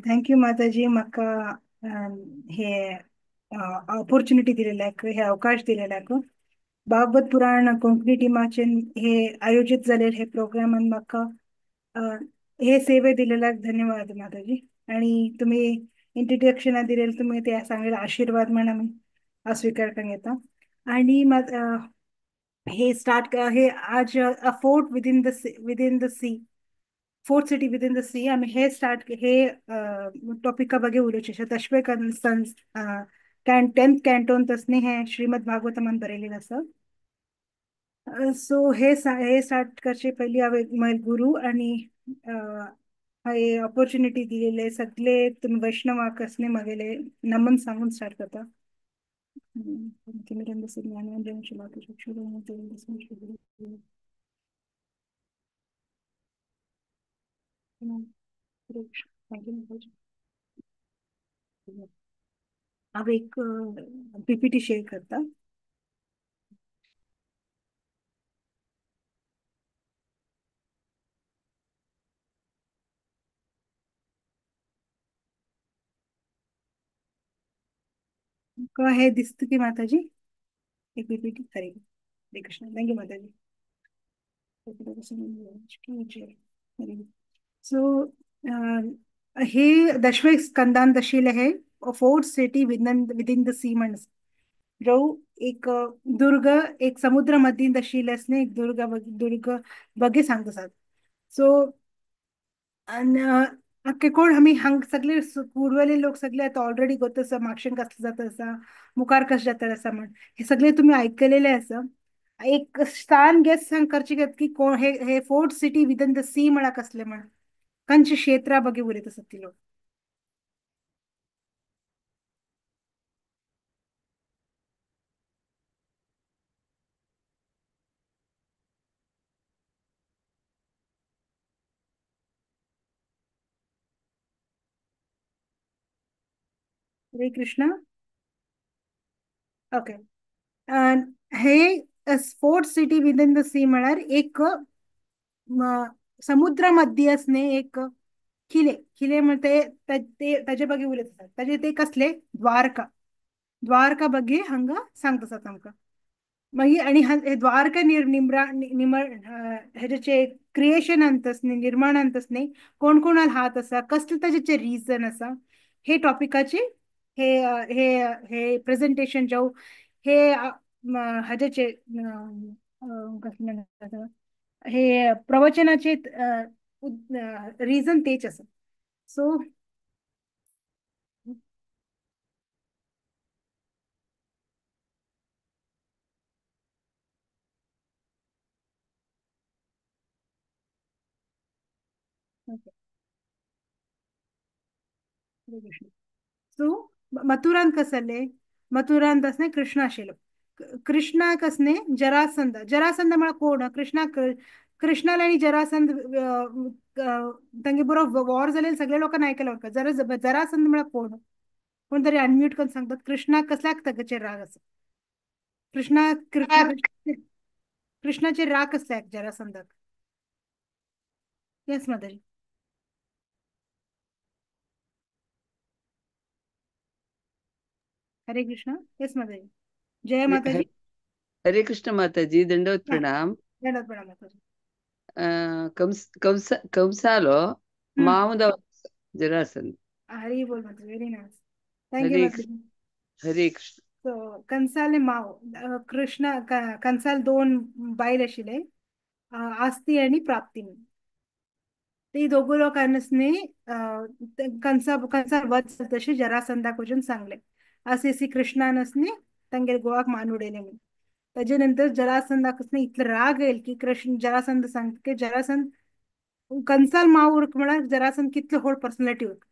Thank you माताजी, म्हाका हे ऑपॉर्च्युनिटी दिलेल्याक, हे अवकाश दिलेल्याक. भागवत पुराण कोंकणी टिमाचे हे आयोजित जालेले हे प्रोग्रामान म्हाका हे सेवे दिलेल्याक धन्यवाद माताजी. आणि तुम्ही इंट्रोडक्शन दिलेले, तुम्ही ते सांगलेले आशीर्वाद म्हण आमी स्वीकार करून घेता. आणि हे स्टार्ट हे आज a fort within the sea, fourth city within the sea, आमी हे स्टार्ट हे टॉपिका ಬಗ್ಗೆ उलोवचें. दशवे टेंथ कॅन्टोन तसनी हे श्रीमद भागवतमान बरयलेलें आसा. सो हे हे स्टार्ट करचे पयलीं हांवें म्हजे गुरू आनी हे ऑपॉर्च्युनिटी दिलेले सगळे तुमी वैष्णवाक असणे म्हगेले नमन सांगून स्टार्ट करता. हांव एक पीपीटी शेअर करता. तुमकां हे दिसता की माताजी एक PPT? Hare Hare Krishna. Thank you माताजी. सो हे दशवे स्कंदान आशिल्ले हे fourth city within the sea म्हण जो एक दुर्ग एक समुद्र मदीं आशिल्लें आसलें एक दुर्ग दुर्ग बगे सांगता आसात. सो आनी कोण आमी हांग सगळे कुडवेले लोक सगळे आतां ऑलरेडी गोत आसा, म्हापशेन कसलें जाता आसा, मुखार कशें जाता आसा म्हण हे सगळे तुमी आयकलेले आसा. एक स्थान गेस करचे की कोण हे हे fourth city within the sea म्हळ्यार कसले म्हण खंयच्या क्षेत्रा बगे उलयत आसात ती लोक. हरे कृष्णा. ओके, हे fourth city within the sea म्हळ्यार एक समुद्र मध्य असणे एक किले किले म्हणते ते ताजे बगे उलयत आसात. ताजे ते कसले द्वारका, द्वारका बगे हांगा सांगता आसात आमकां. मागीर आनी हे द्वारका निम्रा निमर हेजेचे क्रिएशन अंतस निर्माण अंतस न्ही कोण कोणाल हात आसा, कसले ताजेचे रिजन आसा, हे टॉपिकाचे हे हे हे प्रेझेंटेशन जावं हे हाजेचे कसलें म्हणटा हे प्रवचनाचे रिजन तेच आसा. सो सो मथुरांत कसले, मथुरांत आसने कृष्ण आशिल्लो. कृष्णा कसने जरासंध, जरासंध म्हळ्यार कोण? कृष्णा कृष्णाला आनी जरासंध तांगे बरोबर वॉर जालेले सगळे लोकांना आयकला. जरा जरासंध म्हळ्यार कोण? कोण तरी अनम्यूट करून सांगतात. कृष्णा कसल्याक ताचेर राग आसा? कृष्णा कृष्णाचेर राग कसल्याक जरासंधाक? येस माताजी. हरे कृष्णा. येस माताजी. जय माताजी. हरे कृष्ण माताजी, दंडवत प्रणाम. दंडवत प्रणाम माताजी. कंस कंसालो मामदा जरासंध. हरी बोल माताजी, व्हेरी नाइस. Thank you माताजी. हरे कृष्ण. सो कंसाले माव कृष्ण कंसाल दोन बायल आशिल्ले, आस्ती आनी प्राप्ती. ती दोगू लोकांनी कंसा कंसार वध तशें जरासंधाक वचून सांगले असे असे कृष्णान असणे तांगेर गोवाक मान उडयले म्हणून. ताजे नंतर जरासंधाक इतलो राग येयल की कृष्ण जरासंध सांगता की जरासंध कंसाल माव उरक म्हळ्यार जरासंध कितलो व्हड पर्सनॅलिटी उरक.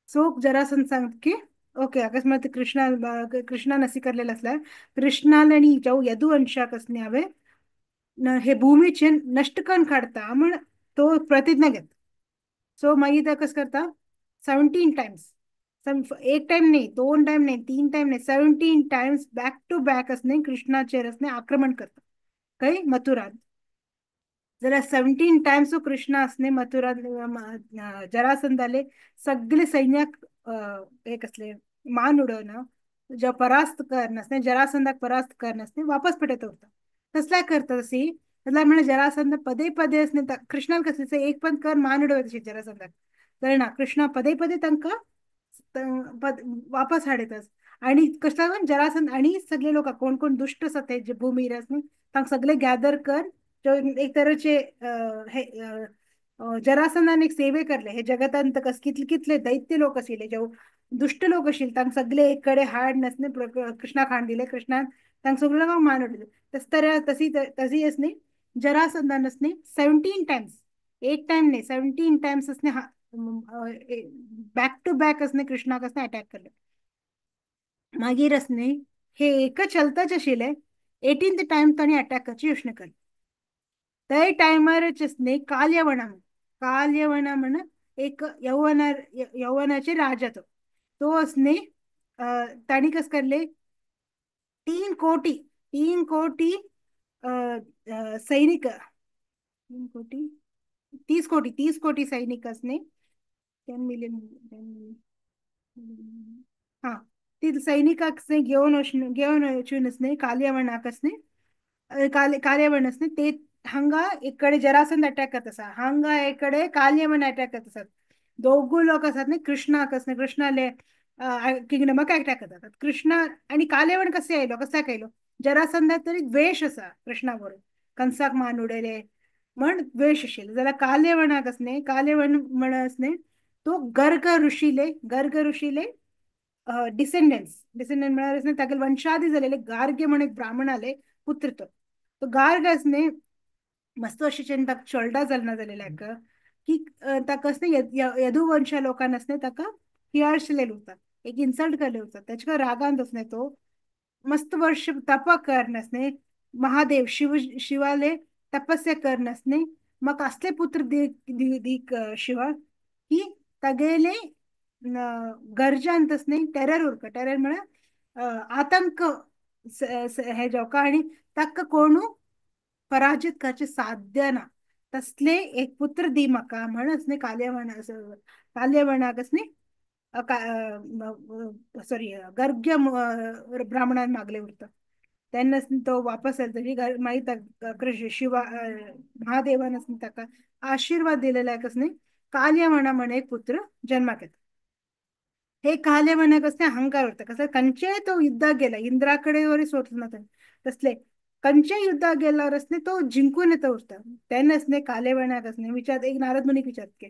सो जरासंध सांगता की ओके अकस्मात कृष्णा कृष्णान अशी करलेलं असल्यार कृष्णान आनी जावं यदुवंशाक असणे हांवें हे भूमीचे नश्ट करून काडता म्हण तो प्रतिज्ञा घेता. सो मागीर ते कशें करता 17 टायम्स, एक टाइम नाही, दोन टाइम नाही, तीन टाइम नाही, 17 टाइम्स बॅक टू बॅक असणे कृष्णाचेर असणे आक्रमण करता खंय मथुरात. जाल्यार 17 टायम्स कृष्णा असणे मथुरा जरासंधाले सगळे सैन्याक हे कसले मान उडवणं जो परास्त करनसने जरासंधाक परास्त करनसने वापस पेटत होता. तसल्या करता तशी तसल्या म्हणजे जरासंध पदे पदे असणे कृष्णाला कसले एक पण कर मान उडवत अशी जरासंधाक तर ना कृष्णा पदे पदे तांकां वापस हाडयतास. आणि कसला पण जरासंध आणि सगळे लोक कोण कोण दुष्ट आसा ते जे भूमीर आसा तांकां सगळे गॅदर कर एक तरेचे हे जरासंधान एक सेवे करले. हे जगतांत कस कितले कितले दैत्य लोक आशिल्ले जे दुष्ट लोक आशिल्ले तांकां सगळे एक कडेन हाड नसने कृष्णाक हाड दिले. कृष्णान तांकां सगळे लोकांक मान उडयले. तस तर तशी तशी असणे जरासंधान असणे 17 टायम्स, एक टायम न्ही 17 टायम्स असणे बॅक टू बॅक असणे कृष्णाक असणे अटॅक करले. मागीर असणे हे एक चलताच आशिल्ले 18th time ताणी अटॅक करची योजना केली. त्या टायमारच असणे काल्यवणा, काल्यवणा म्हण एक यवना यवनाचे राजा तो तो असणे ताणी कस करले 3 कोटी 3 कोटी सैनिक 3 कोटी 30 कोटी 30 कोटी सैनिक असणे 10 मिलियन हा ती सैनिकाक घेवन घेवन वचून असणे काल्यवणाक असणे काल्यवण असणे ते हांगा एक कडे जरासंध अटॅक करत आसा, हांगा एक कडे काल्यवण अटॅक करत आसात. दोगूय लोक आसात न्ही कृष्णाक असणे कृष्णाले किंगडमाक अटॅक करतात. कृष्णा आणि काल्यवण कसे आयलो कसाक आयलो जरासंधाक तरी द्वेश आसा कृष्णा बरोबर कंसाक मान उडयले म्हण द्वेश आशिल्लो. जाल्यार काल्यवणाक असणे काल्यवण म्हण असणे तो गर्ग ऋषीले गर्ग ऋषीले डिसेंडन्स डिसेंडंट म्हळ्यार असणे तागेले वंशादी जालेले गार्ग्य म्हण एक ब्राह्मणाले पुत्र तो तो गार्ग असणे मस्त अशें ताका चोलडा जालना जालेल्याक की ताका असणे यदुवंशा लोकांना असणे ताका हियाळशिलेले उरता एक इन्सल्ट केले उरता. ताच्या रागांत असणे तो मस्त वर्ष तपा करनसने महादेव शिव शिवाले तपस्या करनसने मग असले पुत्र दी दी शिवा की तागेले गरजांत असणे टेरर उरका. टेरर म्हळ्यार आतंक हे जावका आणि ताका कोणू पराजित करचे साध्य ना तसले एक पुत्र दी म्हाका म्हण असणे काल्यवण काल्यवणाक असणे सॉरी गर्ग्य ब्राह्मणान मागले उरता. तेन्ना तो वापस आयलो तरी मागीर कृष्ण शिवा महादेवान ताका आशीर्वाद दिलेला कसने काल्यवणा म्हण एक पुत्र जन्माक येता. हे काल्यवणाक कसले अहंकार उरता कसले खंयचेय तो युद्धाक गेला इंद्राकडे वरी सोडना तसले खंयच्याय युद्धाक गेल्यार असणे तो जिंकून येता उरता. तेन्ना असणे काल्यवणाक असणे विचार एक नारद मुनीक विचारत की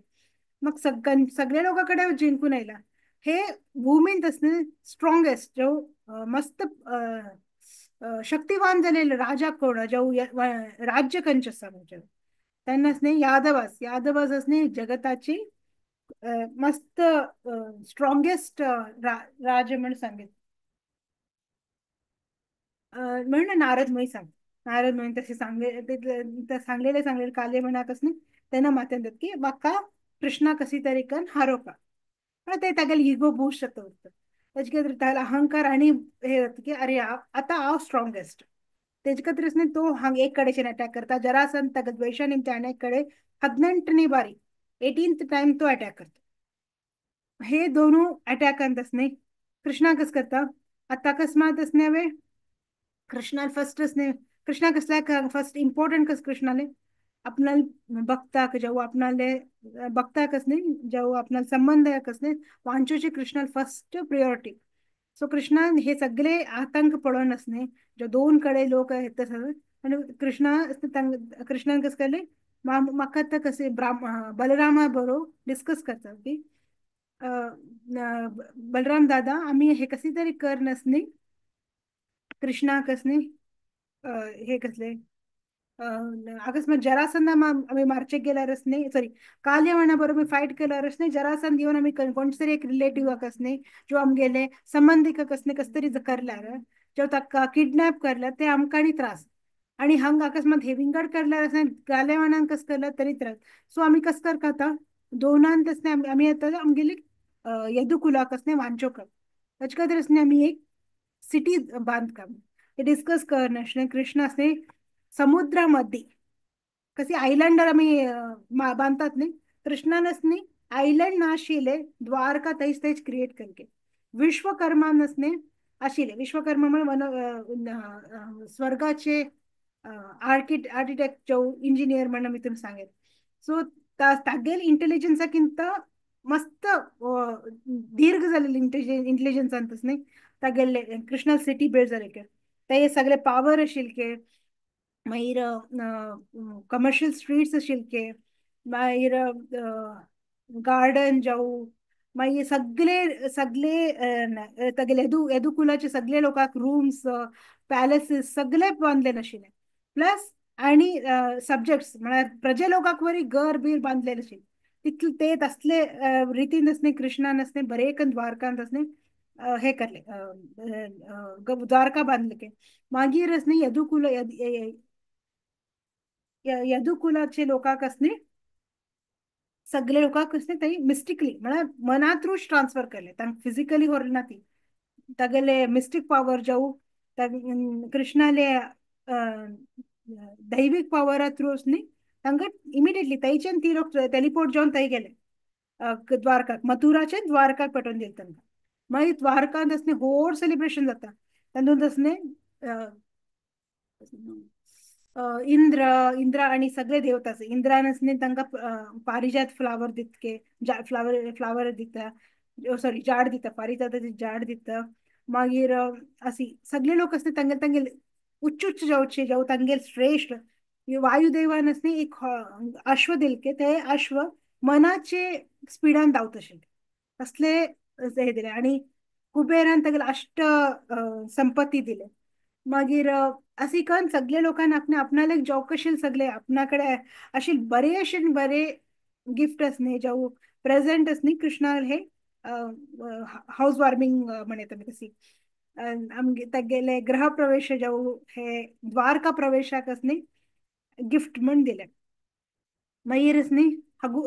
मग सगळ्या लोकांकडे जिंकून आयला हे भूमींत असणे स्ट्रॉंगेस्ट जो मस्त शक्तिवान जालेले राजा कोण जो राज्य खंयचें आसा म्हणजे तेन्ना असणे यादवास यादवास असणे जगताची मस्त स्ट्रॉंगेस्ट राज म्हण सांगित म्हणून नारद मुनी सांग नारद मुनी तसे सांगले सांगलेले सांगलेले काले म्हणाक असणे तेन्ना माथ्यान दिता की म्हाका कृष्णा कशी तरी कन हारोवपा ते तागेले इगो बूस्ट जाता उरता. ताजे खातीर तागेलो अहंकार आनी हे जाता की अरे आतां हांव स्ट्रॉंगेस्ट. तेजे खातीर तो हांगा एक कडेच्यान अटॅक करता जरासंध ताका द्वेशा निमतान एक कडेन 18ನೇ बारी 18th time तो अटॅक करता. हे दोनू अटॅकांत असणे कृष्णा कस करता आतां अकस्मात असणे हांवें कृष्णा फर्स्ट असणे कृष्णा कसल्या फर्स्ट इम्पॉर्टंट कस कृष्णाले आपणाले भक्ताक जेव आपणाले भक्ताक असणे जेव आपणाले संबंध कसले वांचोचे कृष्णाला फर्स्ट प्रियोरिटी. सो कृष्णान हे सगळे आतंक पळोवन असणे जो दोन कडे लोक येत आनी कृष्णा कृष्णान कस केले म्हाका आतां कशें बलरामा बरोबर डिस्कस करता की बलराम दादा आमी हे कशी तरी कर नसणे कृष्णाक असणे हे कसले अकस्मात जरासंधा आमी मारचेक गेल्यार असणे सॉरी काल्यवणा बरोबर फायट केल्यार असणे जरासंध येवन आमी कोण तरी एक रिलेटिव्हाक असणे जो आमगेले संबंधिकाक असणे कस तरी करल्यार जो ताका किडनॅप करल्यार ते आमकां आनी त्रास आणि हांगा अकस्मात हे विंगड करल्यार असणे काल्यवणान कस करल्यार तरी त्रास. सो आमी कस करता आतां दोनांत असणे आमी आतां आमगेली यदुकुलाक असणे वांचोक ताचे खातीर असणे आमी एक सिटी बांदकाम ते डिस्कस करनासलें कृष्ण असणे समुद्रामध्ये कशी आयलंडार आमी बांदतात न्ही, कृष्णानच न्ही आयलंड नाशिल्ले द्वारका थंयच थंयच क्रिएट करके. विश्वकर्मानच न्ही आशिल्ले, विश्वकर्मा म्हण स्वर्गाचे आर्किटेक्ट इंजिनियर म्हण आमी तुमकां सांगेल. सो तागेल इंटेलिजन्साकिंत मस्त दीर्घ जालेले इंटेलिजन्सांतच न्ही तागेले कृष्णा सिटी बिल्ड जाले के, ते सगळे पावर आशिल्ले, मागीर कमर्शियल स्ट्रीट्स आशिल्ले, मागीर गार्डन जावं, मागीर सगळे सगळे तागेले यदुकुलाचे सगळे लोकांक रूम्स पॅलेसीस सगळे बांदलेले आशिल्ले. प्लस आनी सब्जेक्ट्स म्हळ्यार प्रजे लोकांक वरी घर बीर बांदलेले आशिल्ले. तितले ते तसले रितीन आसले कृष्णान आसले बरेक द्वारकांत आसले हे करले, द्वारका बांदले के. मागीर आसले यदुकुल यदुकुलाचे लोकांक आसले सगळे लोकांक आसले थंय मिस्टिकली म्हळ्यार मना थ्रू ट्रान्सफर केले, तांकां फिजिकली व्हरले ना ती, तागेले मिस्टीक पावर जावं कृष्णाले दैवीक पावरा थ्रू न्ही तांकां इमिडिएटली थंयच्यान ती लोक टेलिपोर्ट जावन थंय गेले द्वारकाक, मथुराचे द्वारकाक पेटोवन दिले तांकां. मागीर द्वारकांत आसले व्हड सेलिब्रेशन जाता, तातूंत आसले इंद्र इंद्र आनी सगळे देवता आसा. इंद्रान आसले तांकां पारिजात फ्लावर दितके, फ्लावर फ्लावर दिता, सॉरी झाड दिता, पारिजाताचे झाड दिता. मागीर अशी सगळे लोक आसले तांगेले तांगेले उच्च उच्च जावचे जावं तांगेले श्रेश्ठ वायुदेवान आसले एक अश्व दिलके, ते अश्व मनाचे स्पिडान धांवत आशिल्ले तसले हे दिले. आनी कुबेरान तागेले अष्ट संपत्ती दिले. मागीर अशी करून सगळे लोकांना आपणे आपणाले जावं सगळे आपणाकडे अशी बरे अशे बरे गिफ्ट आसले जावं प्रेझेंट आसले कृष्णा हे हाऊस वॉर्मिंग म्हणयता आमी तशी आमगे तागेले गृहप्रवेश जावं हे द्वारका प्रवेशाक आसले गिफ्ट म्हण दिले. मागीर न्ही हगू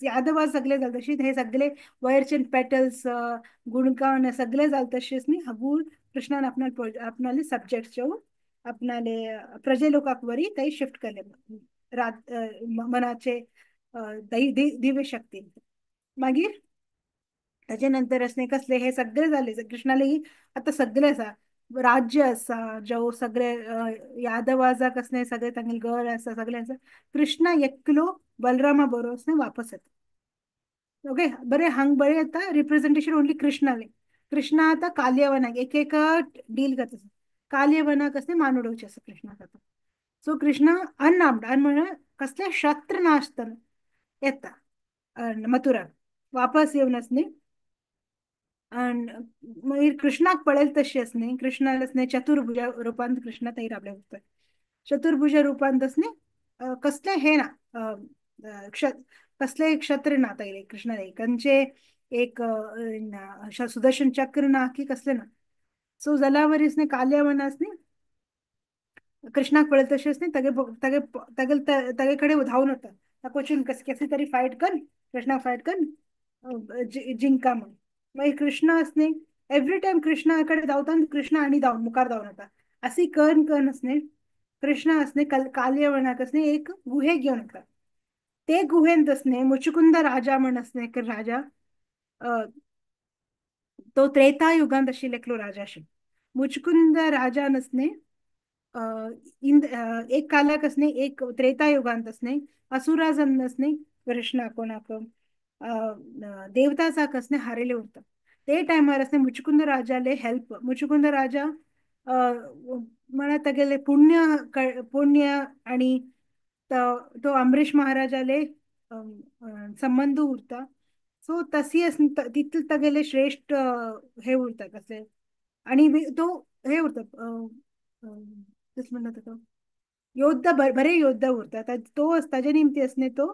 यादवा सगळे जाले तशी हे सगळे वयरचे पेटल्स गुणकान सगळे जाले तशेंच न्ही हगू कृष्णान आपणाले आपणाले सब्जेक्ट जावं आपणाले प्रजे लोकांक वरी थंय शिफ्ट केले रात मनाचे दिव्य शक्ती. मागीर ताजे नंतर असले कसले हे सगळे जाले कृष्णाले आता सगळे आसा राज्य आसा जावं सगळे यादवाजाक असले सगळे तांगेले घर आसा सगळे आसा. कृष्णा एकलो बलरामा बरोबर वापस येता. ओके बरे हांग बरे येता रिप्रेझेंटेशन ओनली कृष्णाले. कृष्णा आता काल्यवनाक एक एक डील करता, काल्यवनाक असले मान उडोवचे आसा कृष्णाक आतां. सो कृष्णा अनआर्म्ड अन म्हळ्यार कसले शस्त्र नासतना येता मथुराक वापस येवन आसले. मागीर कृष्णाक पळयले तशें आसले कृष्णाक आसले चतुर्भुजा रुपांत कृष्णा थंय रावले उरता. चतुर्भुजा रुपांत आसले कसले हे ना कसले क्षत्र ना थंय कृष्णाले, खंयचे एक सुदर्शन चक्र ना की कसले ना. सो जलावरी आसले काल्यवन आसले कृष्णाक पळयले तशें आसले तागे तागे तागे तागे कडेन धांवन वता, ताका वचून कसे तरी फायट कर कृष्णाक फायट कर जिंका म्हण. मागीर कृष्णा आसले एवरी टायम कृष्णा कडेन धांवता आनी कृष्णा आनी धांवन मुखार धांवन वता. अशी करून करून आसले कृष्णा आसले काल्यवनाक आसले एक गुहे घेवन वता. ते गुहेंत आसले मुचुकुंद राजा म्हण आसले एक राजा, तो त्रेता युगांत आशिल्लो एकलो राजा आशिल्लो. मुचुकुंद राजान आसले एक कालाक आसले एक त्रेता युगांत आसले असुराजन आसले कृष्णा कोणाक देवताचाक आसले हारयले उरता. ते टायमार आसले मुचुकुंद राजाले हेल्प, मुचुकुंद राजा म्हळ्यार तागेले पुण्य पुण्य आनी तो अमरीश महाराजाले संबंद उरता. सो तशी तितले तागेले श्रेश्ठ हे उरता कसले आनी तो हे उरता कशें म्हणटा ताका योद्धा, बरे योद्धा उरता तो. ताजे निमती आसले तो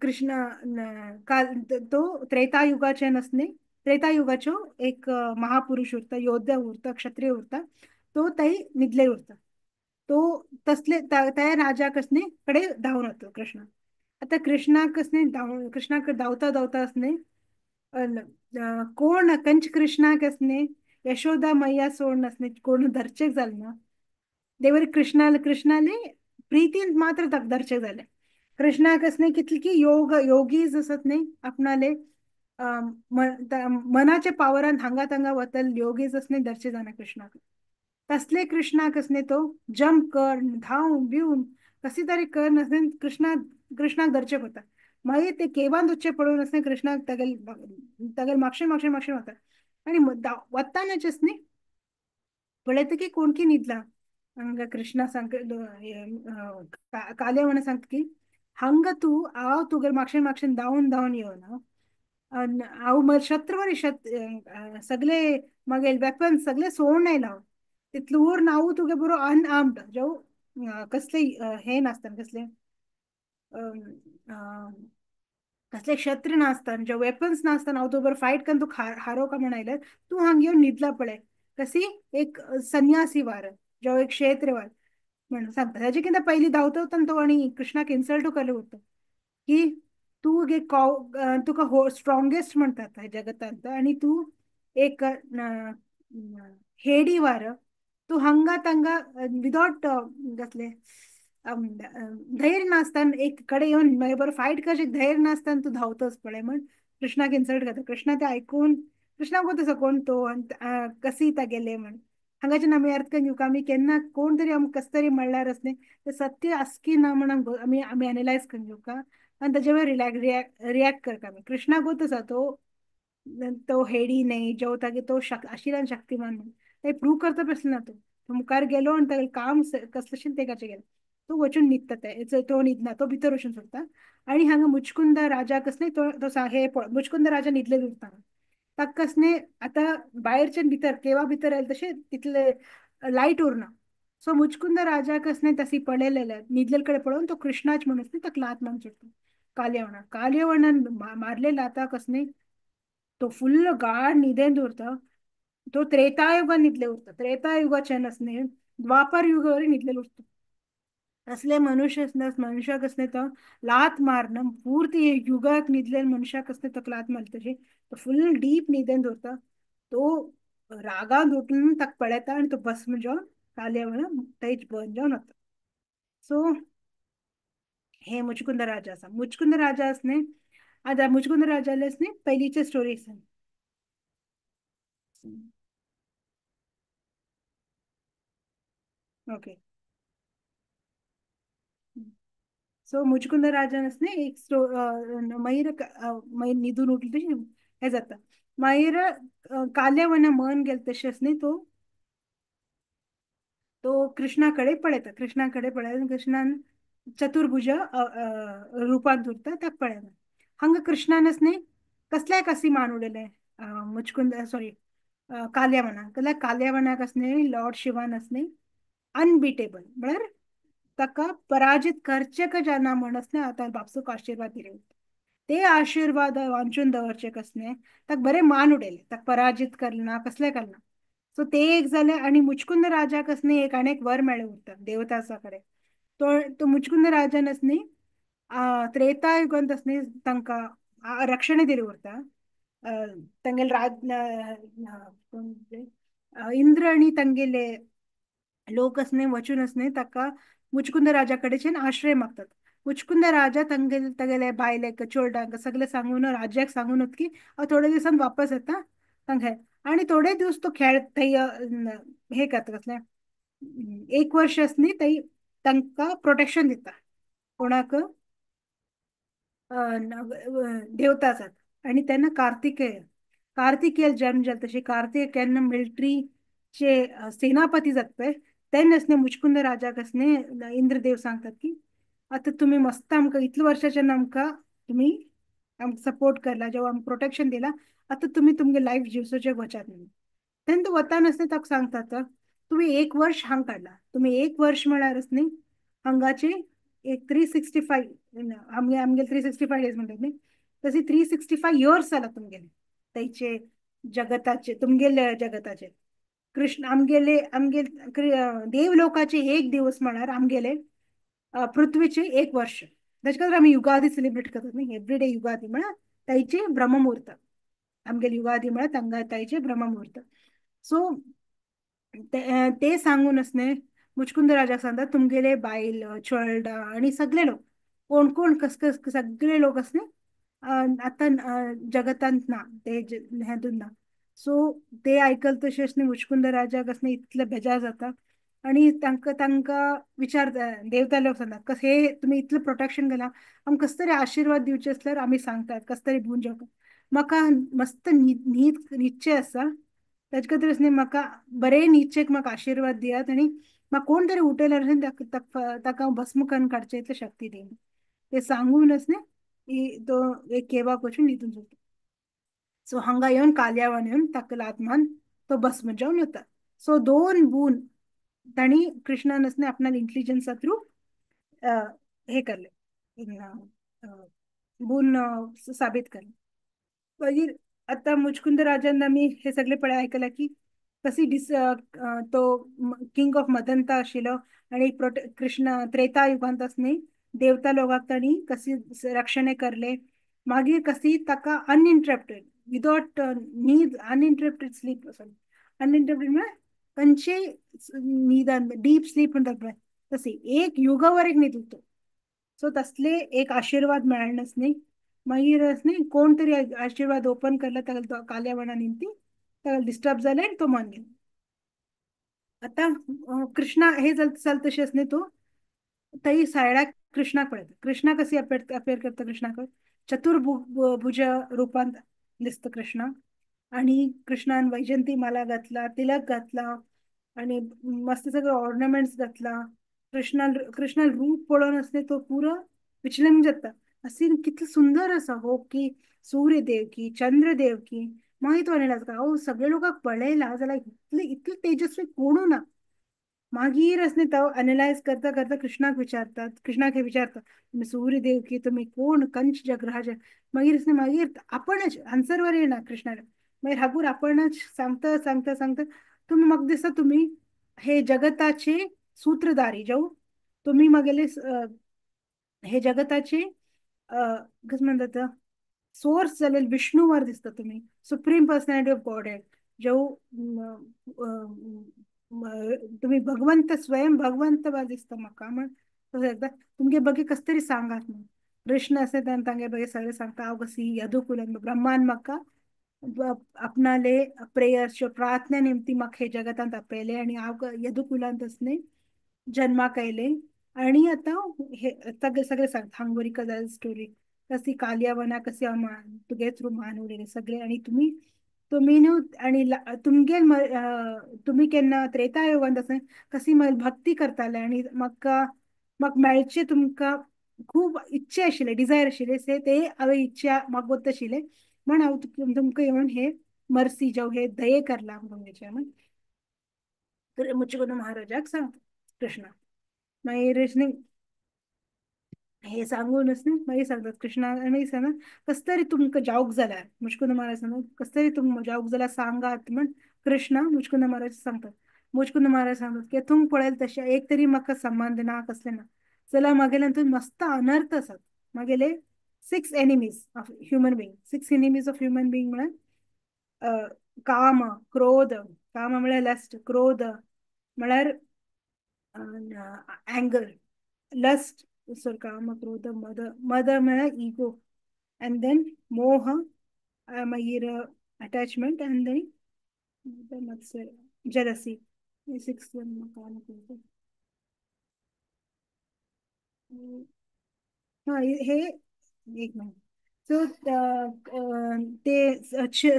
कृष्णा काल तो त्रेता युगाचे नसले त्रेता युगाचो एक महापुरुष उरता, योद्धा उरता, क्षत्रिय उरता, तो थंय न्हिदले उरता. तो तसले त्या राजाक आसले कडे धांवन वता कृष्णा. आतां कृष्णाक आसले कृष्णाक धांवता धांवता आसले कोण कंच कृष्णाक आसले यशोदा मैया सोडून आसले कोण धरचेक जालें ना. देवर कृष्णाले कृष्णाले प्रितीन मात्र ताका दर्शक जालें. कृष्णाक न्ही कितले की योग योगीज आसत न्ही आपणाले मनाच्या पावरान हांगा तांगा वतल योगीज न्ही दर्शे जाना कृष्णाक. तसले कृष्णाक न्ही तो जंप कर धांव बिवन कशी तरी कर नसले कृष्णा कृष्णाक दर्शक होता. मागीर ते केवान दुसचे पळोवन असले कृष्णाक तागेल तागेल मागशे मागशे मागशे वता आनी वतानाचेच न्ही पळयता की कोण की न्हिदला. हांगा कृष्णा सांग काले म्हणून सांगता की हांगा तूं हांव तुगेले मागशेन मागशेन धांवन धांवन येवन हांव शत्रवरी सगळे मागीर वेपन सगळे सोडून आयला हांव तितलो उर हांव तुगे बरो अनआर्म्ड जो कसले हे नासतना कसले कसले शस्त्र नासतना जे वेपन्स नासतना हांव तुगे बरोबर फायट करून तूं हारो का म्हण आयल्यार तूं हांगा येवन न्हिदला पळय कशी एक संन्यासी वार जो एक क्षेत्रवार म्हणून सांगता. ताजे कितें पयलीं धांवता वतना तो आनी कृष्णाक इन्सल्ट केलें उरता की तूं गे तुका हो स्ट्रॉंगेस्ट म्हणटात जगतांत आनी तूं एक हेडी वार तूं हांगा तांगा विदाउट कसले धैर्य नासतना एक कडेन येवन म्हजे बरोबर फायट करचें धैर्य नासतना तूं धांवतच पळय म्हण कृष्णाक इन्सल्ट करता. कृष्णा तें आयकून कृष्णाक गोत आसा कोण तो आनी कसी तागेले म्हण. हांगाच्यान आमी अर्थ करून घेवंक आमी केन्ना कोण तरी आमकां कसं तरी म्हणल्यार न्ही तें सत्य आसा की ना म्हण आमी आमी एनलायज करून घेवंक आनी ताजे वयर रिलॅक्स रिएक्ट करता आमी. कृष्णा गोत आसा तो तो हेडी न्ही जो तागे तो आशिल्ल्यान शक्तिमान म्हण ते प्रूव करता बसलो ना. तो मुखार गेलो आनी तागेलें काम कसलेशें तें करचें गेलें तो वचून न्हिदता ते तो न्हिदना तो भितर वचून सोडटा. आनी हांगा मुचकुंद राजा कसले तो हे मुचकुंद राजा न्हिदलेलो उरता. ताका कसले आतां भायरच्यान भितर केवा भितर आयले तशें तितले लायट उरना. सो मुचकुंद राजा कसले तशी पळयलेले न्हिदलेले कडेन पळोवन तो कृष्णाच म्हणून ताका लात मारून सोडटा कालयवणाक. कालयवणान मारले लाता कसले तो फुल्ल गाढ न्हिदेंत उरता. तो त्रेतायुगान न्हिदले उरता. त्रेतायुगाच्यान असले द्वापर युगावर न्हिदलेलो उरता. असले मनुष्य मनुष्याक असले तो लात मारन पूर्ती युगाक न्हिदलेले मनशाक असले तो लात मारता तशी तो फुल डीप न्हिदेंत उरता. तो रागान उठून ताका पळयता आनी तो भस्म जावन कालयवण थंयच बर्न जावन वता. सो हे मुचकुंद राजा आसा. मुचकुंद राजा आसने आतां मुचकुंद राजाले न्ही पयलींचे स्टोरी आसा. ओके सो मुचकुंद राजान न्ही एक मागीर मागीर न्हिदून उठले तशें हें जाता. मागीर काल्यावना मन गेलें तशेंच न्ही तो तो कृष्णा कडेन पळयता. कृष्णा कडेन पळयता कृष्णान चतुर्भुज रुपांत उरता ताका पळयता. हांगा कृष्णानच न्ही कसल्याक अशी मान उडयलें मुचकुंद सॉरी काल्यावनाक. जाल्यार काल्यावनाक न्ही लॉर्ड शिवान न्ही अनबिटेबल म्हळ्यार ताका पराजित करचें जाना म्हणच न्ही आतां बापसूक आशिर्वाद दिले ते आशिर्वाद वांचून दवरचे कसले ताका बरें मान उडयलें ताका पराजित करना कसलें करना. सो ते एक जालें. आनी मुचकुंद राजाक न्ही एक आनी एक वर मेळ्ळें उरता देवतासा कडेन. तो तो मुचकुंद राजान न्ही त्रेतायुगांत न्ही तांकां रक्षण दिलें उरता. तांगेले राज इंद्र आनी तांगेले लोक न्ही वचून न्ही ताका मुचकुंद राजा कडेच्यान आश्रय मागतात. मुचकुंद राजा तांगेले तागेले बायलेक चेडवांक सगळे सांगून राज्याक सांगून की हांव थोडे दिसान वापस येता तांकां. आनी थोडे दिवस तो खेळ थंय हे करता कसलें एक वर्ष न्ही थंय तांकां प्रोटेक्शन दिता कोणाक देवता आसात. आनी तेन्ना कार्तिकेय कार्तिकेय जन्म जालो तशें कार्तिकेय केन्ना मिलिटरीचे सेनापती जाता पळय तेन्नाच न्ही मुचकुंद राजाक न्ही इंद्रदेव सांगतात की आतां तुमी मस्त आमकां इतले वर्साच्यान आमकां तुमी आमकां सपोर्ट करला जेव्हा आमकां प्रोटेक्शन दिला आतां तुमी तुमगे लायफ जिवसोचें वचात म्हणून. तेन्ना तो वता न्ही ताका सांगतात तुमी एक वर्ष हांगा काडला तुमी एक वर्ष म्हळ्यारच न्ही हांगाचे एक 365 आमगे आमगे 365 डेज म्हणटात न्ही तशी 365 इयर्स जाला तुमगेले थंयचे जगताचे तुमगेले जगताचे. कृष्ण आमगेले आमगे देवलोकाचे एक दिवस म्हळ्यार आमगेले पृथ्वीचे एक वर्ष. ताचे खातीर आमी युगादी सेलिब्रेट करतात न्ही एवरीडे युगादी म्हळ्यार तांचे ब्रह्ममुहूर्त आमगेले युगादी म्हळ्यार तांकां तांचे ब्रह्ममुहूर्त. सो ते सांगून न्ही मुचकुंद राजाक सांगता तुमगेले बायल चेडा आनी सगळे लोक कोण कोण कस कस सगळे लोक आसले आतां जगतांत ना, ते हेतून ना. सो ते आयकल तशें न्ही मुचकुंद राजाक आसले इतले बेजार जाता आनी तांकां तांकां विचार देवता लोक सांगतात कशें तुमी इतलें प्रोटेक्शन केलां, आमकां कसो तरी आशिर्वाद दिवचे आसल्यार आमी सांगतात कसो तरी भून जेवता म्हाका मस्त न्हीद न्हिदचें आसा, ताजे खातीर न्ही म्हाका बरें न्हिदचेक म्हाका आशिर्वाद दियात आनी म्हाका कोण तरी उठयल्यार ताका हांव भस्म करून काडचें इतली शक्ती दी. ते सांगूनच न्ही तो एक केवाक वचून न्हिदून जाता. सो हांगा येवन काल्यावन येवन ताका लात मारून तो भस्म जावन वता. सो दोन बून तांणी कृष्णान न्ही आपणाल्या इंटेलिजन्सा थ्रू हे करले, बून साबीत करले. मागीर आतां मुचकुंद राजान आमी हे सगळे पळय आयकलां की कशी डिस तो किंग ऑफ मदंता आशिल्लो आनी कृष्ण त्रेता युगांत न्ही देवता लोकांक तांणी कशी रक्षणे करले, मागीर कशी ताका अनइंटरप्टेड विदाउट न्हीद अनइंटरप्टेड स्लीप, सॉरी अनइंटरप्टेड म्हळ्यार खंयचेय न्हिदान डीप स्लीप म्हणटात पळय तशी एक युगावर एक न्हिदलो तो. सो तसले एक आशिर्वाद मेळ्ळेच न्ही. मागीर न्ही कोण तरी आशिर्वाद ओपन करला ताका काल्यावणा निमती ताका डिस्टर्ब जालें आनी तो मन गेलो. आतां कृष्णा हे चलता तशेंच न्ही तो थंय सायडाक कृष्णाक पळयता. कृष्णा कशी अपेर करता कृष्णाक चतुर्भुज रुपांत दिसता कृष्णा आनी कृष्णान वैजंती माला घातला, तिलक घातला आनी मस्त सगळे ऑर्नामेंट्स घातला. कृष्णा कृष्णा रूप पळोवन आसले तो पुरो विचलन जाता. अशी कितलो सुंदर आसा हो की सूर्यदेव की चंद्रदेव की. मागीर तो एनलायज करता हांव सगळे लोकांक पळयला जाल्यार इतले इतले तेजस्वी कोणू ना. मागीर न्ही तो एनलायज करता करता कृष्णाक विचारतात, कृष्णाक हे विचारता तुमी सूर्यदेव की तुमी कोण कंच जगराज. मागीर न्ही मागीर आपणच आन्सर वर येना कृष्णाक. मागीर हागूर आपणच सांगता सांगता सांगता तुमी म्हाका दिसता तुमी हे जगताचे सूत्रधारी जावं तुमी म्हागेले हे जगताचे कशें म्हणटात सोर्स जालेले विष्णुवर दिसता तुमी, supreme personality of God head जावं तुमी भगवंत स्वयं भगवंत बा दिसता म्हाका. म्हण तशें एकदां तुमगे बगे कस तरी सांगात म्हण कृष्ण आसा तांगे बगे सगळें सांगता हांव कशी यदुकुलान ब्रह्मान म्हाका आपणाले प्रेयर्स प्रार्थना निमती म्हाका हे जगतांत आपयले आनी हांव यदुकुलांत न्ही जन्माक आयले. आनी आतां हे सगळे सगळे सांगता हांगोरी कजा स्टोरी कशी कालियावना कशी हांव तुगे थ्रू मान उडयले सगळे. आनी तुमी तुमी न्हू आनी तुमगे तुमी केन्ना त्रेता युगांत आसा कशी म्हजी भक्ती करताले आनी म्हाका म्हाका मेळचें तुमकां खूब इच्छा आशिल्ले, डिजायर आशिल्ले से ते हांवें इच्छा म्हाका गोत आशिल्ले म्हण हांव तुमकां येवन हे मर्सी जावं हे दये करला तुमगेचे म्हण तर मुचकुंद महाराजाक सांगता कृष्णा. मागीर न्ही हे सांगूनच न्ही मागीर सांगतात कृष्णा मागीर सांगता कस तरी तुमकां जावंक जाल्यार मुचकुंद महाराज सांगता कस तरी तुमकां जावंक जाल्यार सांगात म्हण कृष्णा मुचकुंद महाराज सांगतात. मुचकुंद महाराज सांगतात की तुमकां पळयलें तशें एक तरी म्हाका संबंद ना कसलें ना जाल्यार म्हागेले हातूंत मस्त अनर्थ आसात. म्हागेले 6 enemies of human being, 6 enemies of human being म्हळ्यार काम, क्रोध, काम म्हळ्यार लस्ट, क्रोध म्हळ्यार एंगर, लस्ट, सॉरी काम, क्रोध, मद, मद म्हळ्यार इगो, अँड then मोह, मागीर अटॅचमेंट, अँड then मत्सर, जेलसी. 6 काम, क्रोध. हा हे एक मिनिट. सो ते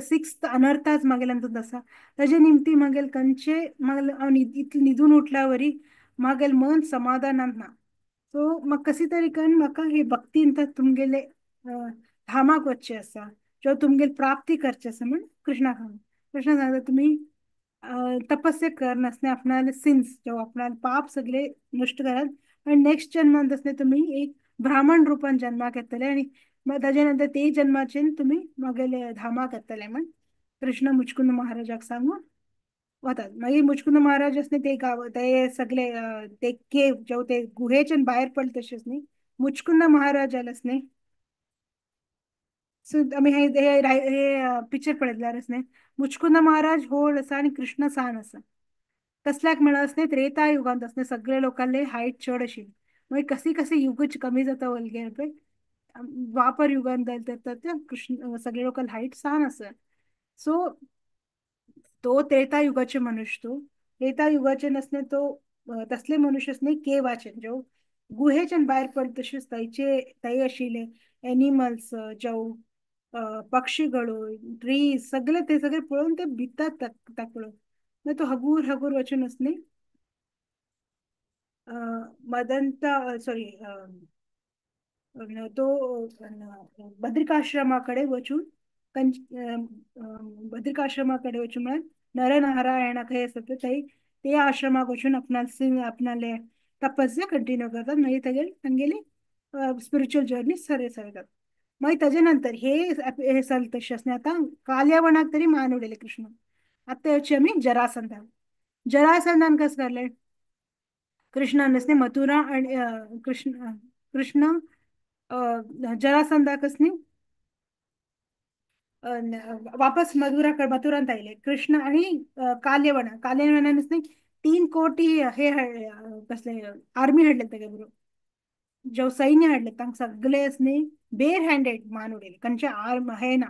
6 अनर्थाच म्हागेले हातूंत आसा. ताजे निमती म्हागेले खंयचे म्हागेले हांव इतलें न्हिदून उठल्या वरी म्हागेलें मन समाधानांत ना. सो म्हाका कशी तरी करून म्हाका हे भक्तीन तुमगेले धामाक वचचें आसा, जो तुमगेले प्राप्ती करचें आसा म्हण कृष्णाक सांगता. कृष्णा सांगता तुमी तपस्या कर नासतना आपणाले सिन्स जो आपणाले पाप सगळे नश्ट करात आनी नेक्स्ट जन्मांत आसतना तुमी एक ब्राह्मण रुपान जन्माक येतले आनी ताजे नंतर ते जन्माचेन तुमी म्हागेले धामाक येतले म्हण कृष्ण मुचकुंद महाराजाक सांगून वतात. मागीर मुचकुंद महाराज आसले ते गांव ते सगळे ते केव जेव ते गुहेच्यान भायर पडले तशेंच न्ही मुचकुंद महाराज आलेच न्ही. सो आमी हे हे पिक्चर पळयतल्यार न्ही मुचकुंद महाराज व्हड आसा आनी कृष्ण सान आसा. कसल्याक म्हणस न्ही त्रेता युगांत आसले सगळे लोकांले हायट चड आशिल्ली. मागीर कशी कशी युगच कमी जाता वलगे पळय द्वापर युगांत जाता ते कृष्ण सगळे लोकांले हायट सान आसा. सो तो त्रेता युगाचे मनुष्य, तो त्रेता युगाचे नसने तो तसले मनुष्य न्ही केवाचे जो गुहेच्यान भायर पडले तशेंच तांचे थंय आशिल्ले एनिमल्स जावं पक्षीगळो ट्रीज सगळे ते सगळे पळोवन ते भितात ताका पळोवन. मागीर तो हगूर हगूर वचून न्ही मदंता सॉरी तो बद्रिकाश्रमाकडे वचून बद्रिकाश्रमाकडे वचून म्हळ्यार नरनारायण खंय आसा ते ते आश्रमाक वचून आपणाले तपस्या कंटिन्यू करतात. मागीर तागेली तांगेली स्पिरिच्युअल जर्नी सरे सरतात. मागीर ताजे नंतर हे हे चलता तशें आसना आतां काल्यावणाक तरी मान उडयले कृष्ण. आतां येवचे आमी जरासंधान. जरासंधान कसं करले कृष्णान न्ही मथुरा आनी कृष्ण कृष्ण जरासंधाकच न्ही वापस मथुरा मथुरांत आयले कृष्ण आनी काल्यवण. काल्यवणान न्ही 3 कोटी हे कसले आर्मी हाडले तागे बरोबर, जो सैन्य हाडले तांकां सगळे न्ही बेर हँडेड मान उडयले. खंयचे आर्म हे ना,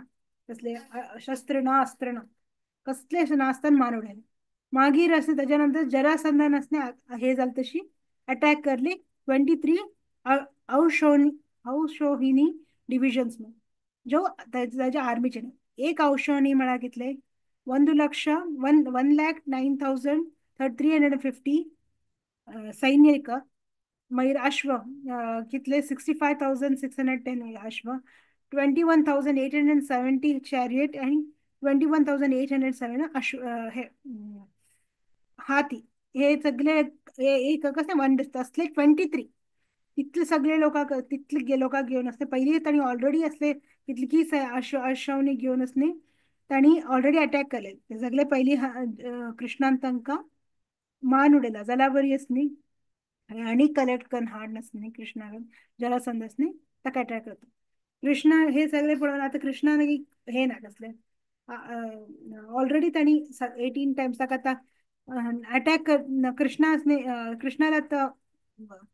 कसले शस्त्र ना अस्त्र ना, कसले नासतना मान उडयले. मागीर असे ताच्या नंतर जरासंधान असणे हे जालें तशी अटॅक करली 23 औषोहिनी डिविजन्स जो ताच्या आर्मीचे. एक औषोहिनी म्हळ्यार कितले 1 lakh 1,09,350 सैन्य. मागीर अश्व कितले 65,610 अश्व, 21,870 चॅरियट आनी 21,807 अश्व हे हाती. हे सगळे एक कशें वन असले 23 तितले सगळे लोकांक तितले लोकांक घेवन आसले. पयलीं तांणी ऑलरेडी असले कितली अश्वनी घेवन आसली तांणी ऑलरेडी अटॅक केले. ते सगळे पयलीं कृष्णान तांकां मान उडयला जाल्यार बरी आसली आनी कलेक्ट करून हाड नासली कृष्णाक जरासंध न्ही ताका अटॅक करता कृष्ण. हे सगळे पळोवन आतां कृष्णान हे ना कसले ऑलरेडी तांणी 18 टायम्स ताका आतां अटॅक कृष्णा कृष्णाला आतां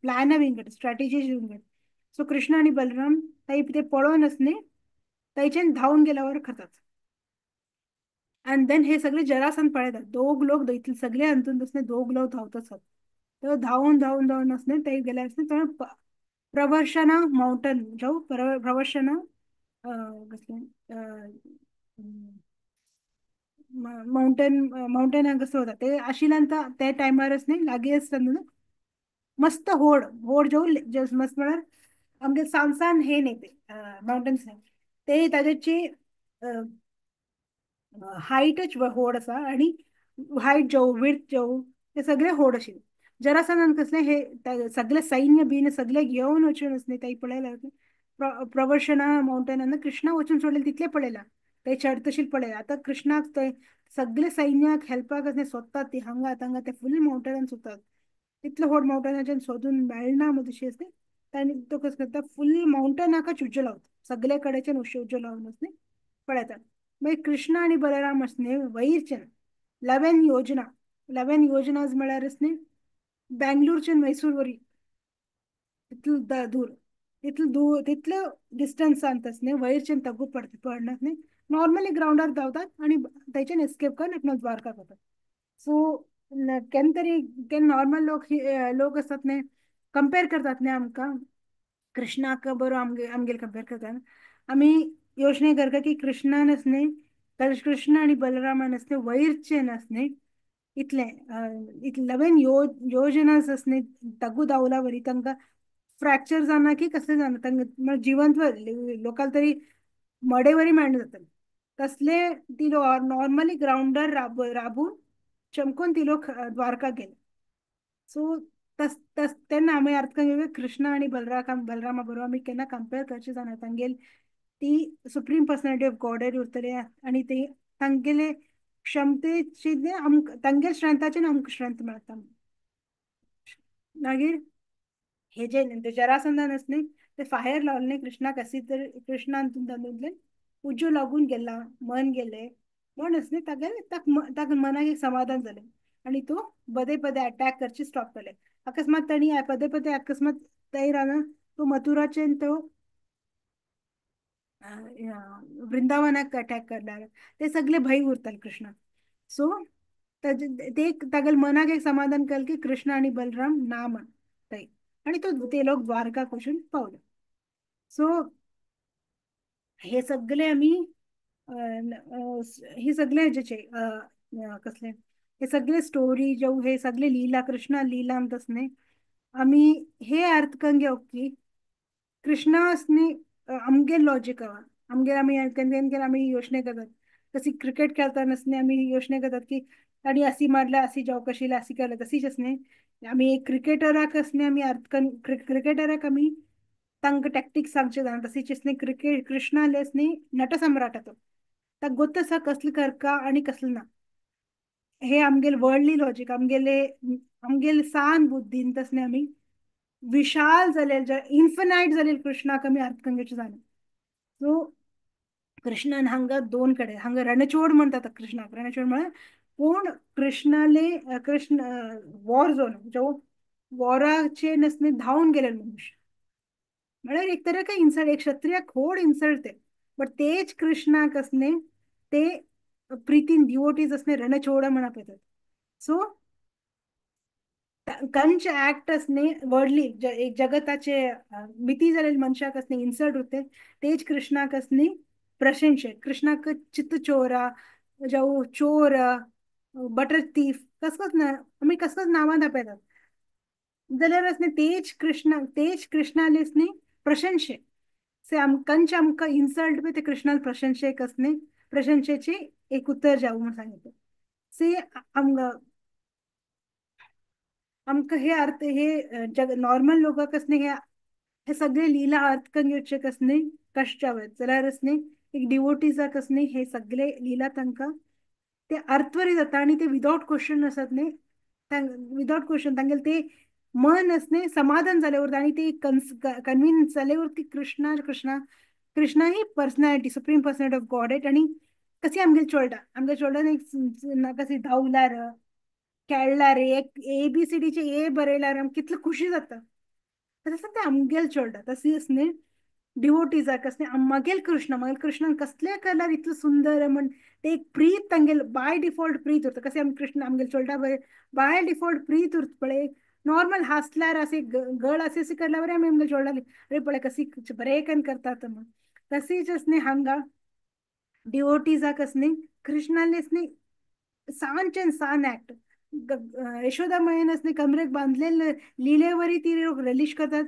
प्लॅन विंगड स्ट्रॅटेजी विंगड. सो कृष्ण आनी बलराम ते पळोवन न्ही थंयच्यान धांवन गेल्यावर खातात. आनी देन हे सगळे जरासंध पळयतात दोग लोक इतले सगळे अंतून तसले दोग लोक धांवत आसात. तर धांवून धांवून धांवून आसले ते गेले आसले थंय प्रवर्शना माउंटन जावं प्रवर्शना कसलें माउंटन माउंटन कसो वता ते आशिल्ल्यान ते टायमारच न्ही लागीं आसतना मस्त होड होड जावं मस्त म्हळ्यार आमगे सान सान हे न्ही ते माउंटन्स न्ही ते ताजेची हायटच होड आसा आनी हायट जावं विड्थ जावं ते सगळे होड आशिल्ले. जरासंधान कसले हे सगळे सैन्य बीन सगळे घेवन वचून न्ही थंय पळयला प्रवर्शना माउंटनान कृष्णा वचून सोडले तितले पळयला ते चडतशील पळयला. आतां कृष्णाक थंय सगळे सैन्याक हेल्पाक सोदतात ती हांगा तांगा ते फूल माउंटनान सोदतात तितले व्हड माउंटनाच्यान सोदून मेळना मग तशी आसली ताणी तो कसो करता फूल माउंटनाकच उजो लावता सगळे कडेच्यान उजो लावन न्ही पळयता. मागीर कृष्ण आनी बलराम न्ही वयरच्यान 11 योजना 11 योजनाज म्हळ्यारच न्ही बँगलोरच्यान मैसूर वरी तितले दूर तितले दूर तितले डिस्टन्सांत न्ही वयरच्यान तगू पडनात न्ही नॉर्मली ग्रावंडार धांवतात आनी थंयच्यान एस्केप करून आपणा द्वारका वतात. सो केन्ना तरी केन्ना नॉर्मल लोक लोक आसतात न्ही कंपेर करतात न्ही आमकां कृष्णाक बरो आमगे आमगेले कंपेर करतात. आमी योजने करता की कृष्णान न्ही कृष्ण आनी बलरामान न्ही वयरचे न्ही इतले इतले 11 योजनास न्ही तगू धांवला वरी तांकां फ्रॅक्चर जाना की कसले जाना तांकां जिवंत लोकांक तरी मडेवरी मेळना जाता तसले ती नॉर्मली ग्रावंडार राबून चमकून ती लोक द्वारका गेले. सो तस तस तेन्ना आमी अर्थ घेवया कृष्ण आनी बलरामा बरोबर आमी केन्ना कंपेर करचे जायना. तांगेली ती सुप्रीम पर्सनॅलिटी ऑफ गॉडेड उरतले आनी ते तांगेले क्षमतेची आमकां तांगेले स्ट्रेंथाचेर आमकां स्ट्रेंथ मेळटा. मागीर हे जे जरासंधान न्ही ते फायर लावले न्ही कृष्णाक कशी तर कृष्णान तातूंतल्यान उजो लागून गेला मन गेले म्हण न्ही तागेले ताका मनाक एक समाधान जालें. आणि तो पदे पदे अटॅक करचे स्टॉप केले. अकस्मात ताणी पदे पदे अकस्मात तयार राना तो मथुराचे तो वृंदावनाक अटॅक करणार ते सगळे भय उरतात कृष्ण. सो ते तागेल मनाक एक समाधान केलं की कृष्ण आणि बलराम ना म्हण थंय आणि तो ते लोक द्वारका वचून पावले. सो हे सगळे आमी हे सगळे हेजेचे कसले हे सगळे स्टोरी जावं हे सगळे लीला कृष्णा लीला आमकां न्ही आमी हे अर्थ करून घेवप की कृष्णासनी आमगे लॉजीक आमगे आमी केन्ना केन्ना आमी योजने करतात कशी क्रिकेट खेळताना आमी योजने करतात की ताणी अशी मारल्या अशी जावंक आशिल्लें अशी केलें तशीच न्ही आमी एक क्रिकेटराक न्ही आमी अर्थ क्रिकेटराक आमी तांकां टॅक्टिक्स सांगचे जाणा तशीच न्ही क्रिकेट कृष्णालेच न्ही नटसम्राट तो ताका गोत्त आसा कसलें करका आनी कसलें ना. हे आमगेले वर्ल्डली लॉजीक आमगेले आमगेले सान बुद्धीन तसले आमी विशाल जालेले इन्फिनायट जालेले कृष्णाक आमी अर्थ करून घेवचें जायना. सो कृष्णान हांगा दोन कडेन हांगा रणचोड म्हणटात कृष्णाक. रणचोड म्हळ्यार कोण कृष्णाले कृष्ण वॉर झोन जो वॉराचे नसने धांवन गेलेले मनुष्य म्हळ्यार एक तरे का इन्सल्ट एक क्षत्रियाक खोड इन्सल्ट ते बट तेच कृष्णाक असने ते प्रीतीन डिवोटीज असने रणचोड म्हण आपयतात. सो कंच ऍक्ट असने वर्ल्डली एक जगताचे मिती जालेले मनशाक असने इन्सल्ट उरते तेच कृष्णाक असने प्रशंसे कृष्णाक चित्त चोरा जावं चोर बटर थीफ कसकस ना आमी कसकस नांवां दाखयतात जाल्यार असने तेच कृष्णा तेच कृष्णालेच न्ही प्रशंसे से कंच आमकां इन्सल्ट बी ते कृष्णाल प्रशंसेक असने प्रशंसेचे एक उत्तर जावं म्हण सांगितलं. से आमकां आमकां हे अर्थ हे जग नॉर्मल लोकांक न्ही हे हे सगळे लीला अर्थ करून घेवचे कसने कश्ट जावं जाल्यार न्ही एक डिवोटीजाक न्ही हे सगळे लीला तांकां ते अर्थवरी जाता आनी ते विदाउट क्वेश्चन आसात न्ही विदाउट क्वेश्चन तांगेले ते मन असणे समाधान जाले उरता आनी ते कन्विन्स जाले उरता की कृष्णा कृष्णा कृष्णा ही personality supreme personality of God आनी कशी आमगेले चोडटा आमगे चोडटा न्ही कशी धांवल्यार खेळ्ळ्यार एक ए बी सी डीचे ए बरयल्यार आमकां कितले खुशी जाता तशें ते आमगेले चोडटा. तशीच न्ही डिवोटीजाक न्ही मागेल कृष्ण मागीर कृष्णान कसले केल्यार इतलो सुंदर म्हण ते एक प्रीत तांगेल बाय डिफॉल्ट प्रीत उरता. कशें आमी कृष्ण आमगेले चोडटा पळय बाय डिफॉल्ट प्रीत उरता पळय नॉर्मल हासल्यार असे गळ असे असे करल्यावर आमी आमगेले चोडटाली अरे पळय कशी बरें करतात म्हण. तशीच न्ही हांगा डिवोटीजाक न्ही कृष्णालेच न्ही सानच्यान सान ऍक्ट यशोदा मायेन न्ही कमरेक बांदलेले लिलेवरी ती लोक रलीश करतात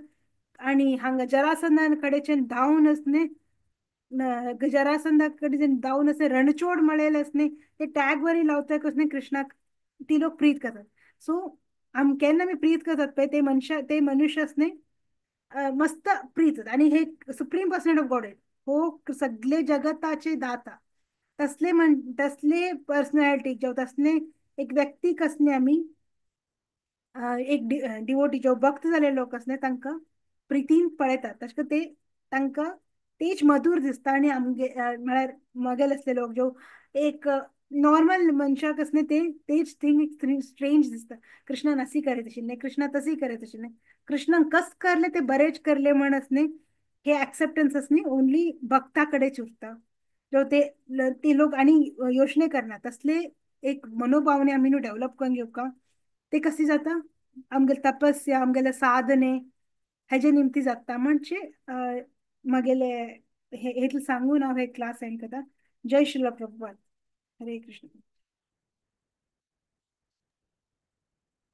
आणि हांगा जरासंधा कडेच्यान धांवन न्ही जरासंधा कडेच्यान धांवन असे रणचोड म्हळेले न्ही ते टॅग वरी लावता न्ही कृष्णाक ती लोक प्रीत करतात. सो आम केन्ना आमी प्रीत करतात पळय ते मनशा ते मनुष्य न्ही मस्त प्रीत आणि हे सुप्रीम पर्सनॅलिटी ऑफ गॉड हो सगळे जगताचे दाता तसले म्हण तसले पर्सनॅलिटी जावं तसले एक व्यक्ती कसने आमी एक डिवोटी जो भक्त जाले लोक आसले तांकां प्रितीन पळयतात तशें ते तांकां तेच मधूर दिसता आनी आमगे म्हळ्यार मगेल आसले लोक जो एक नॉर्मल मनशाक आसले ते तेच थिंग एक स्ट्रेंज दिसता. कृष्णान अशी करत आशिल्लें कृष्णा तशी करत आशिल्लें कृष्णान कस करले ते बरेच करले म्हण न्ही हे एक्सेप्टन्स न्ही ओनली भक्ता कडेच उरता जो ते ते लोक आनी योजने करना तसले एक मनोभावने आमी न्हू डेवलप करून घेवका ते कशी जाता आमगेले तपस्या आमगेले साधने हेजे निमती जाता. म्हणजे मागेले हे सांगून हांव हे क्लास एंड करता. जय श्रील प्रभुपाद. हरे कृष्ण.